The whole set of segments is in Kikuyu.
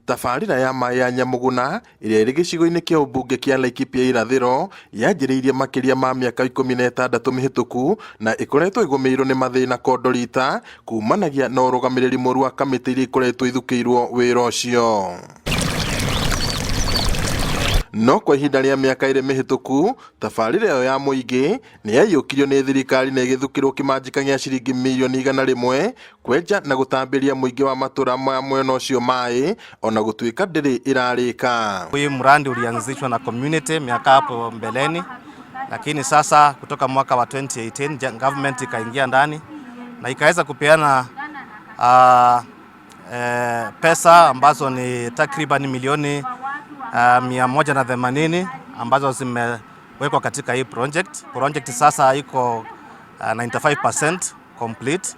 Tabarĩra ya maĩ ya Nyamũgũna ĩrĩa ĩrĩ gĩcigo-inĩ kĩa ũmbunge kĩa Laikipia irathĩro yanjĩrĩirie makĩria ma mĩaka 16 mĩhĩtũku na ĩkoretwo ĩgũmĩirwo nĩ mathĩna kondorita kumanagia na ũrũgamĩrĩri mũru wa kamĩtĩ iria ikoretwo ithukĩirwo wĩra ũcio. No kwa ihinda rĩa mĩaka 2 mĩhĩtũku, tabarĩra ĩyo ya mũingĩ nĩ yaiyũkirio nĩ thirikari na ĩgĩthukĩrwo kĩmanjĩka gĩa ciringi mirioni 100 kwenja na gũtambĩria mũingĩ wa matũra ma mwena ũcio maĩ ona gũtuĩka ndĩrĩ ĩrarĩka. Hii mradi ulianzishwa na community miaka hapo mbeleni, lakini sasa kutoka mwaka wa 2018 government ikaingia ndani na ikaweza kupeana pesa ambazo ni takriban milioni 180 ambazo zimewekwa katika hii project. Project sasa iko 95% complete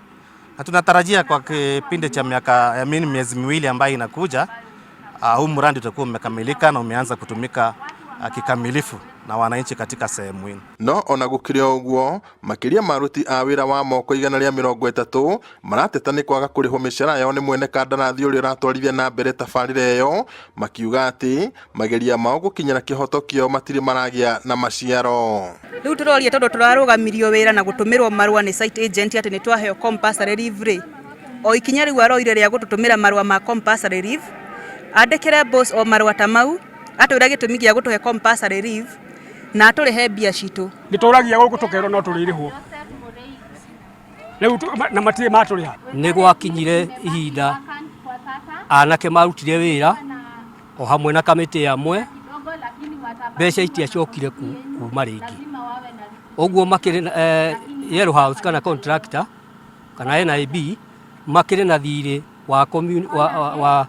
na tunatarajia kwa kipindi cha miaka I mean, miezi 2 ambayo inakuja huu mradi utakuwa umekamilika na umeanza kutumika kikamilifu na wananchi katika sehemu hii. No ona gũkĩrĩ o ũguo, makĩria ma aruti a wĩra wa moko 130 marateta nĩ kwaga kũrĩhwo mĩcara yao nĩ mwene kandarathi ũrĩa ũratwarithia na mbere tabarĩra ĩyo, makiuga atĩ mageria mao gũkinyĩra kĩhoto kĩao matirĩ maragĩa na maciaro. Rĩu tũroria tondũ tũrarũgamirio wĩra na gũtũmĩrwo marũa nĩ site agent atĩ nĩ twaheo compulsory leave rĩ, o ikinya rĩu aroire rĩa gũtũtũmĩra marũa ma compulsory leave, andĩkĩre boss o marũa ta mau atwĩre gĩtũmi gĩa gũtũhe compulsory leave na atũrĩhe mbia citũ. Nĩtũragia gũkũ tũkerwo no tũrĩrĩhwo rĩu na matirĩ matũrĩha. Nĩ gwakinyire ihinda anake marutire wĩra o hamwe na kamĩtĩ amwe, mbeca itiacokire kuma rĩngĩ. Ũguo makĩrĩ Yellow House kana contractor kana NIB makĩrĩ na thirĩ wa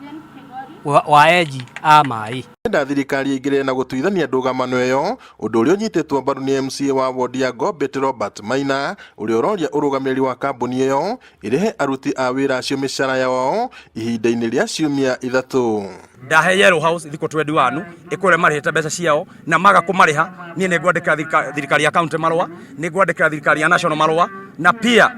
wa enji a maĩ. Enda thirikari ĩingĩrĩre na gũtuithania ndũgamano ĩyo, ũndũ ũrĩa ũnyitĩtwo mbaru nĩ MCA wa wodi ya Gombet Robert Maina, ũrĩa ũroria ũrũgamĩrĩri wa kambuni ĩyo ĩrĩhe aruti a wĩra acio mĩcara yao ihinda-inĩ rĩa ciumia 3. Ndahe Yellow House thikũ 21 ĩkũrĩa marĩhĩte mbeca ciao na maga kũmarĩha, niĩ nĩ ngwandĩkĩra thirikari ya county marũa, nĩ ngwandĩkĩra thirikari ya national marũa, na pia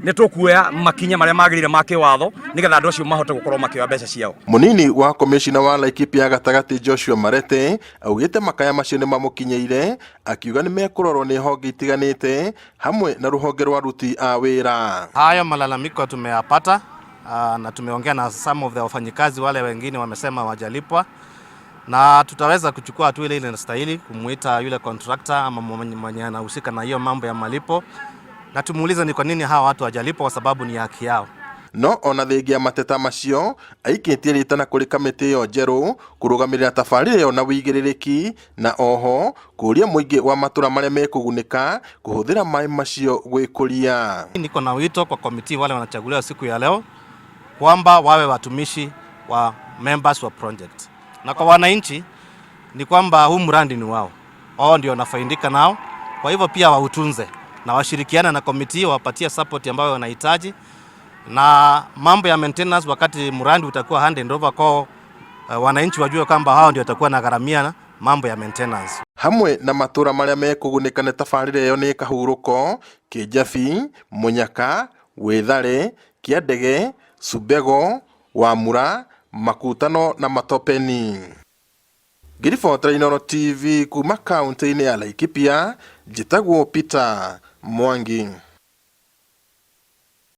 nĩ tũkuoya makinya marĩa magĩrĩire ma kĩwatho nĩgetha andũ acio mahote gũkorwo makĩoya mbeca ciao. Mũnini wa komishina wa Laikipia gatagatĩ Joshua Marete augĩte makaya macio nĩ mamũkinyĩire, akiuga nĩ mekũrorwo nĩ honge itiganĩte hamwe na rũhonge rwa aruti a wĩra. Hayo malalamiko tumeyapata na tumeongea na some of the wafanyikazi wale wengine wamesema hawajalipwa, na tutaweza kuchukua hatua ile inastahili kumuita yule contractor ama mwenye anahusika na hiyo mambo ya malipo na tumuulize ni kwa nini hawa watu hawajalipwa, kwa sababu ni haki yao. No ona thengia mateta macio aikĩtie rĩtana kũrĩ kamĩtĩ ĩyo njerũ kũrũgamĩrĩra tabarĩra ĩyo na wĩigĩrĩrĩki, na oho kũria mũingĩ wa matũra marĩa mekũgunĩka kũhũthĩra maĩ macio gwĩkũria. Niko na wito kwa komiti wale wanachaguliwa siku ya leo kwamba wawe watumishi wa members wa project, na kwa wananchi ni kwamba huu mradi ni wao, wao ndio wanafaidika nao, kwa hivyo pia wautunze na washirikiane na komiti, wapatie support ambayo wanahitaji, na mambo ya maintenance wakati mradi utakuwa handed over kwa wananchi wajue kwamba hao ndio watakuwa na gharamia mambo ya maintenance. Hamwe na matura marĩa mekũgunĩka nĩ tabarĩra ĩyo nĩ Kahurũko, Kĩnjabi, Mũnyaka, Wĩthare, Kĩandege, Subego, Wamura, Makutano na Matopeni. Ngĩribotera Inooro TV kuma kaunti-inĩ ya Laikipia, njĩtagwo Peter Mwangi.